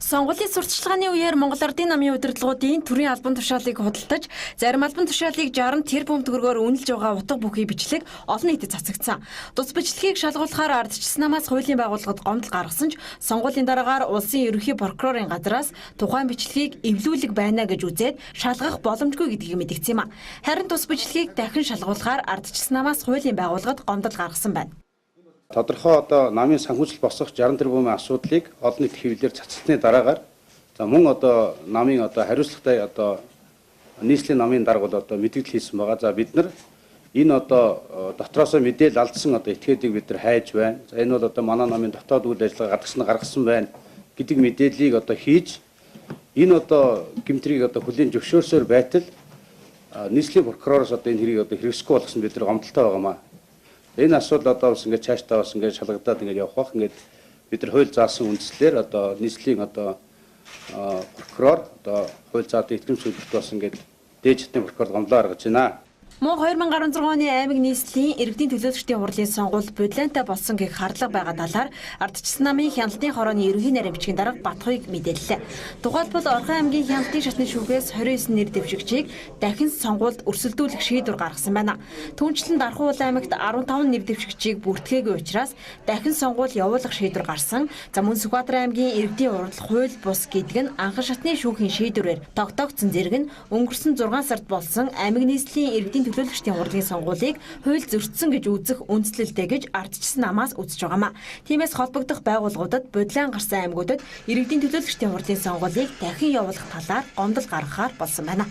Сонгуулийн сурталчилгааны үеэр Монгол Ардын намын удирдлагуудын төрийн албан тушаалыг худалдаж, зарим албан тушаалыг 60 тэрбум төгрөгөөр үнэлж байгаа утга бүхий бичлэг олон нийтэд цацагдсан. Тус бичлэгийг шалгуулахаар ардчилсан намаас хуулийн байгууллагад гомдол гаргасан ч сонгуулийн дараагаар улсын ерөнхий прокурорын газраас тухайн бичлэгийг эвлүүлэг байна гэж үзээд шалгах боломжгүй гэдгийг мэдгдсэн юм а. Харин тус бичлэгийг дахин шалгуулахаар ардчилсан намаас хуулийн байгууллагад гомдол гаргасан байна. Тодорхой одоо намын санхүүжилт босгох 60 тэрбумын асуудлыг олон нийт хэвлэлээр цацсны дараагаар за мөн одоо намын одоо хариуцлагатай одоо нийслэлийн намын дарга бол одоо мэдгдэл хийсэн байгаа. За бид нар энэ одоо дотроосоо мэдээлэл алдсан одоо этгээдийг бид нар хайж байна. За энэ бол одоо манай намын дотоод үйл ажиллагаа гадагш нь гаргасан байна гэдэг мэдээллийг одоо хийж энэ одоо гэмтрийг одоо хүлээн зөвшөөрсөөр байтал нийслэлийн прокуророос одоо энэ хэргийг одоо хэрэгсэхгүй болгосон бид нар гомдолтой байгаамаа. Энэ асуудал одоо бас ингээд цаашдаа бас ингээд шалгагдаад ингээд явах бах. Ингээд бид нар хууль заасан үндслээр одоо нийслэлийн одоо прокурор одоо хууль заадаг итгэм сүлбэрт бас ингээд дээд шатны прокурор гомдлоо гаргаж байна. Мөн 2016 оны аймаг нийслэлийн иргэдийн төлөөлөгчдийн хурлын сонгуул бодилантай болсон гэх харлага байгаа талаар ардчилсан намын хяналтын хорооны ерөнхий нарийн бичгийн дарга Батхуйг мэдээллээ. Тухайлбал Орхон аймгийн хяналтын шатны шүүхээс 29 нэр дэвшигчийг дахин сонгуульд өрсөлдүүлэх шийдвэр гаргасан байна. Түүнчлэн Дархуул аймагт 15 нэр дэвшигчийг бүртгээгүй учраас дахин сонгуул явуулах шийдвэр гарсан. За мөн Сүхбаатар аймгийн иргэдийн хурал хууль бус гэдэг нь анхан шатны шүүхийн шийдвэрээр тогтоогдсон зэрэг нь өнгөрсөн 6 сард болсон аймаг нийслэлийн иргэдийн төлөөлөгчдийн хурлын сонгуулийг хууль зөрчсөн гэж үзэх үндслэлтэй гэж ардчилсан намаас үзэж байгаамаа. Тиймээс холбогдох байгууллагуудад бодилан гарсан аймагуудад иргэдийн төлөөлөгчдийн хурлын сонгуулийг дахин явуулах талаар гомдол гаргахаар болсон байна.